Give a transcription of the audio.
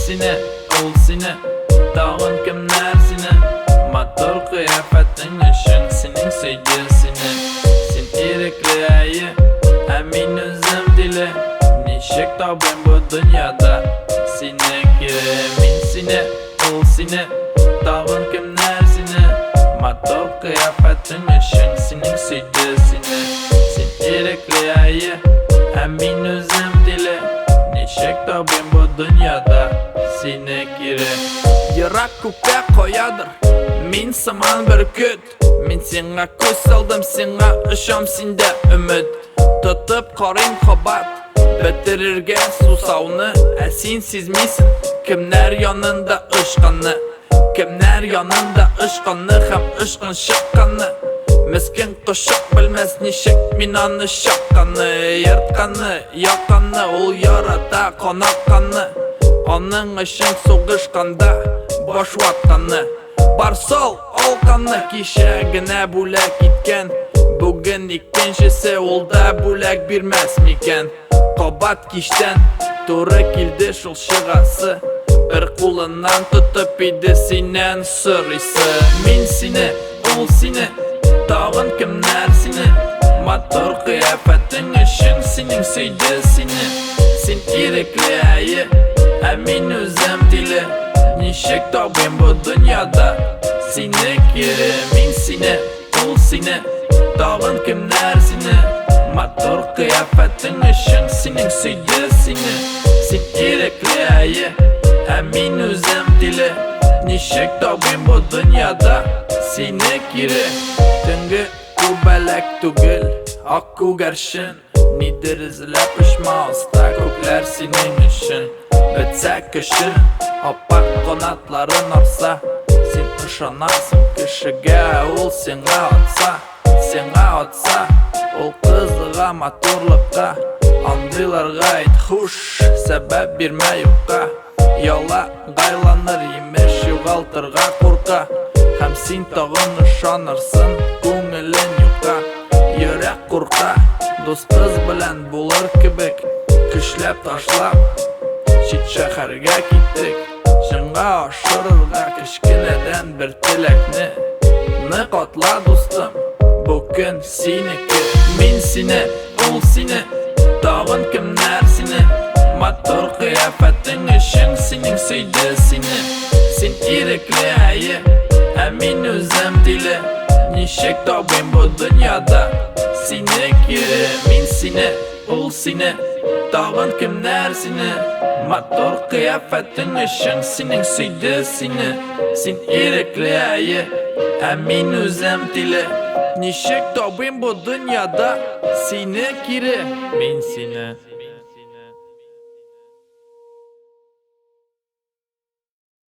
сине, ул сине, тагын кемнәр сине? Матур кыяфәтең өчен синең сөйде сине. Син ирекле, әйе, ә мин үзем тиле. Ничек табыйм бу дөньяда сине кире? Мин сине, ул сине, тагын кемнәр сине? Матур кыяфәтең өчен синең сөйде сине. Син ирекле, әйе, ә мин үзем тиле. Ничек табыйм бу дөньяда сине кире? Ерак күктә каядыр мин сыман бөркет. Мин сиңа күз салдым, сиңа очам синдә өмет. Тотып карыйм кабат, бетерергә сусауны. Ә син сизмисең, кемнәр янында очканны. Кемнәр янында очканны һәм очкын чыкканны. Мескен кошчык белмәс ничек мин аны чакканны. Ертканны, якканны, ул ярата канакканны. Аның өчен сугышканда баш ватканны. Бар сал алканны кичә генә бүләк иткән. Бүген икенчесе ул да бүләк бирмәс микән? Кабат кичтән туры килде шул чыгасы. Бер кулыннан тотып иде синнән сорыйсы. Мин сине, ул сине, тагын кемнәр сине? Матур кыяфәтең өчен синең сөйде сине. Син ирекле, әйе, ә мин үзем тиле. Ничек табыйм бу дөньяда сине кире? Мин сине, ул сине, тагын кемнәр сине? Матур кыяфәтең өчен синең сөйде сине. Син ирекле, әйе, ә мин үзем тиле. Ничек табыйм бу дөньяда сине кире? Төнге күбәләк түгел, ак күгәрчен. Нидер эзләп очма аста күкләр синең өчен. Бетсә көчең, аппак канатларын арса. Син ышанасың кешегә, ул сиңа атса. Сиңа атса, ул кызыга матурлыкка. Андыйларга әйт хуш, сәбәп бирмә юкка. Яла гайланыр имеш, югалтырга курка. Һәм син тагын ышанырсың, күңелен юкка. Йөрәк курка, дус кыз белән булыр кебек. Көчләп ташлап, чит шәһәргә киттек. Чынга ашырырга кечкенәдән бер теләкне. Нык атла, дустым, бу көн синеке. Мин сине, ул сине, тагын кемнәр сине? Матур кыяфәтең өчен синең сөйде сине. Син ирекле, әйе, ә мин үзем тиле. Ничек табыйм бу дөньяда сине кире? Мин сине, ул сине, тагын кемнәр сине? Матур кыяфәтең өчен синең сөйде сине. Син ирекле, әйе, ә мин үзем тиле. Ничек табыйм бу дөньяда сине кире? Мин сине.